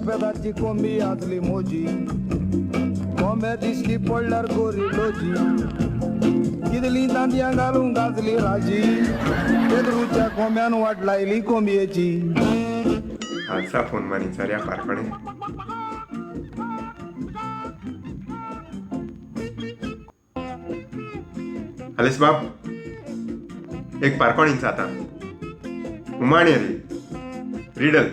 रेस्पेदाची कोंबी आसली मोजी, कोंबे दिश्टी पडल्यार गोरी लोजी, कितली तांदयां घालूंक गाजली राजी, पेद्रूच्या कोंब्यान वाट लायली कोंबयेची. आलसा फोन मारीन साऱ्या पारकोणे. आलेस बाब, एक पारकोण इंचाता उमाणे रे रिडल.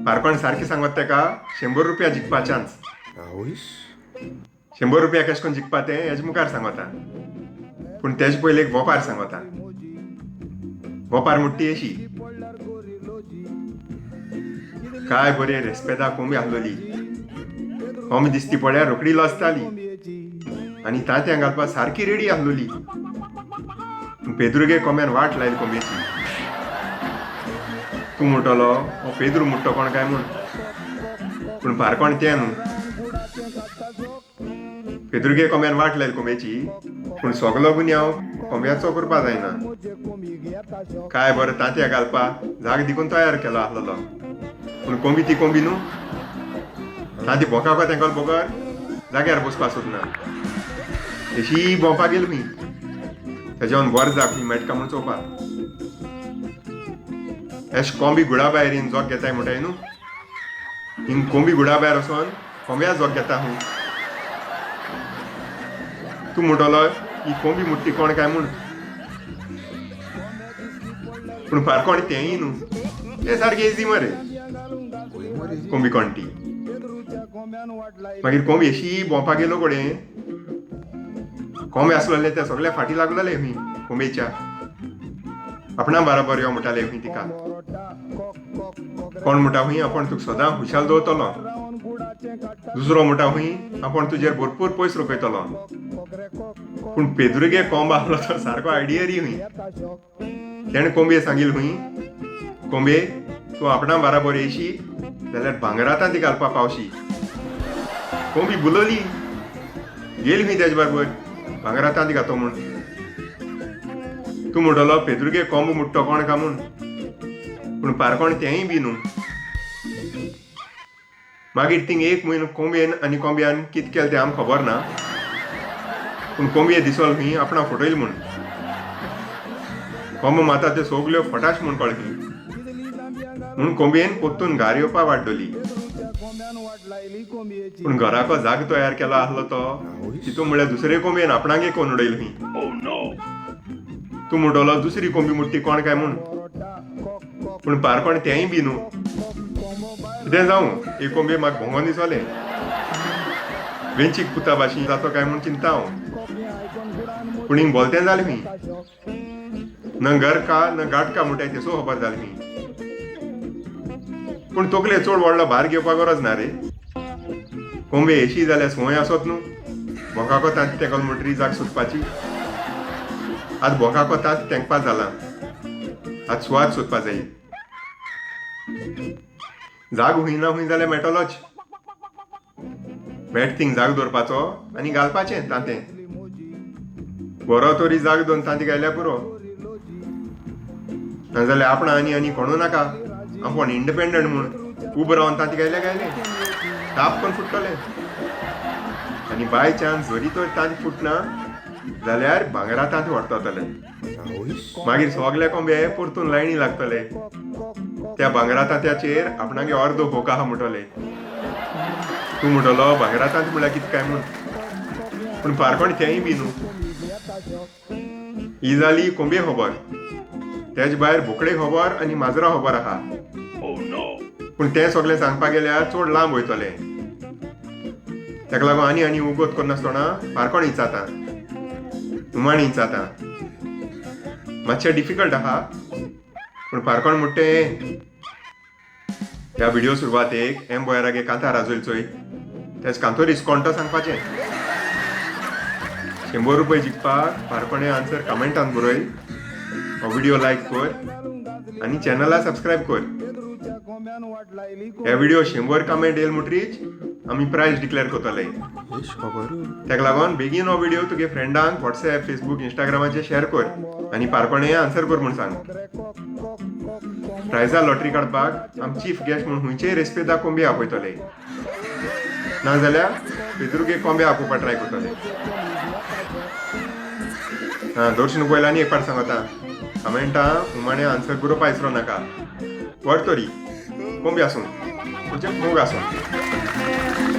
पारकोण सारकी सांगत तेका 100 रुपया जिखपा चान्स. आवयस. 100 रुपया कशें करून जिखपा तें हेज मुखार सांगता, पूण तेज पयलीं एक वोपार सांगता. वोपार मुट्टी अशी, काय बरे रेस्पेदा कोंबी आहलोली. कोंबी दिसती पळ्यार रोखडी लजताली आनी तांतयां घालपा सारकी रेडी आहलोली. पेद्रुगे कोंब्यान वाट लायली कोंबयेची. तूं म्हणटलो हो पेद्रू मुट्टो कोण काय म्हूण, पूण पारकोण तें न्हू. पेद्रुगे कोंब्यान वाट लायली कोंबयेची, पूण सगलो गुन्यांव कोंब्याचो करपा जायना. काय बरें तांतयां घालपा जाग दिकून तयार केलो आहलोलो, पूण कोंबी ती कोंबी न्हू. तांती भोंका तेंकां बगर जाग्यार बसपा सोदना. अशी भोंवपा गेली खंय, तेज्यावन बरें जाग खंय मेळटा म्हूण चोवपा. एश कोंबी गुडा भायर येवन जोग घेताय म्हणटाय न्हू, हिंग कोंबी गुडा भायर वचोन कोंब्या जोग घेता खंय. तूं म्हणटलो ही कोंबी मुट्टी कोण काय म्हूण, पूण फारकोण तेंय न्हू. तें सारकें इजी मरे कोंबी कोण ती. मागीर कोंबी अशी भोंवपा गेलो कडेन कोंबे आसलेले ते सगळे फाटी लागलेले खंय कोंबयेच्या. आपणा बराबर यो म्हणटाले खंय तिका. कोण म्हणटा खंय आपूण तुका सदां खुशाल दवरतलो, दुसरो म्हणटा खंय आपूण तुजेर भरपूर पयस रोखयतलो. पूण पेद्रुगे कोंब आहलो तो सारको आयडियरी खंय. तेणें कोंबये सांगिल्लें खंय, कोंबये तूं आपणा बराबर येयशी जाल्यार भांगरा तांती घालपा पावशी. कोंबी बुलवली, गेली खंय तेजे बरोबर भांगरा तांती घातो म्हूण. तूं म्हणटलो पेद्रुगे कोंबो मुट्टो कोण काय म्हूण, पूण पारकोण तेंय बी न्हू. मागीर थिंग एक म्हयनो कोंबयेन आनी कोंब्यान कित केलें तें आमकां खबर ना, पूण कोंबये दिसोल खंय आपणा फटयल म्हूण. कोंबो माता त्यो सगल्यो फटाश म्हूण कळ्ळी म्हूण कोंबयेन परतून घार येवपा वाट धरली. पूण घराको जागो तयार केलो आहलो तो तितून म्हळ्यार दुसरे कोंबयेन आपणागे कोण उडयली खंय. तूं म्हणटलो दुसरी कोंबी मुट्टी कोण काय म्हूण, पूण पारकोण तेंय बी न्हू. कितें जावं, एक कोंबये म्हाका भोंगोन दिसोलें, वेंचीक पुता भाशेन जातो काय म्हूण चिंता हांव, पूण हिंग बोलतें जालें खंय. न घर का न गाठ का म्हणटाय ते सो खबर जाली खंय. पूण तकले चड व्हडलो भार घेवपाक गरज ना रे. कोंबे येशी जाल्यार संवय आसत न्हू भोंकाको तांत तेंकल म्हणटरी जाग सोदपाची. आतां भोंकाको तांत तेंकपा जालां, आतां सुवात सोदपा जाय. जाग हुंय ना हुंय जाल्यार मेळटलोच. मेट थिंग जाग दवरपाचो आनी घालपाचें तांतें. बरो तरी जाग दोन तांती घायल्यार पुरो, नाजाल्यार आपणा आनी आनी कोणू नाका आपूण इंडिपेंडंट म्हूण उबो रावन तांती घायल्या घायलें ताप करून फुट्टलें. आनी बाय चान्स जरी तर तांती फुटना जाल्यार भांगरा तांती व्हरतले. मागीर सगले कोंबे परतून लायनी लागतले त्या भांगरा तांत्याचेर आपणागे अर्दो भोक आहा म्हणटले. तूं म्हणटलो भांगरा तांती म्हळ्यार कितें काय म्हूण, पूण पारकोण तेंय बी न्हू. ही जाली कोंबये खबर, तेज भायर बोकडे खबर आनी माजरा खबर आहा, पूण तें सगळें सांगपाक गेल्यार चड लांब वयतलें. तेका लागून आनी आनी उगोत करनासतना पारकोण इचाता, उमाणी इचाता. मातशें डिफिकल्ट आहा, पूण पारकोण म्हणटा तें. ह्या व्हिडिओ सुरवातेक एम बोयरागे कांतार आजोयल चोय, तेज कांतोरीस कोण तो सांगपाचें. 100 रुपये जिखपाक पारकोणे आन्सर कमेंटान बरय, हो व्हिडिओ लायक कर आनी चॅनला सबस्क्रायब कर. हे व्हिडिओ 100 कमेंट येयल म्हणटरीच आमी प्रायज डिक्लेअर करतले. तेका लागून बेगीन हो व्हिडिओ तुगे फ्रेंडांक व्हॉट्सॅप, फेसबूक, इंस्टाग्रामाचेर शेअर कर आनी पारकोणे आन्सर कर म्हूण सांग. प्रायजा लॉटरी काडपाक आम चीफ गेस्ट म्हूण खुंयचेय रेस्पेदा कोंबे आपयतले, नाजाल्यार पेद्रुगे कोंबे आपोवपा ट्राय करतले. आं, दर्शन पयला आनी एक फावट सांगता, कमेंटा उमाणे आन्सर बरोवपा विसरो नाका. व्हर तरी कोंबी आसूं, तुजें मोग आसूं.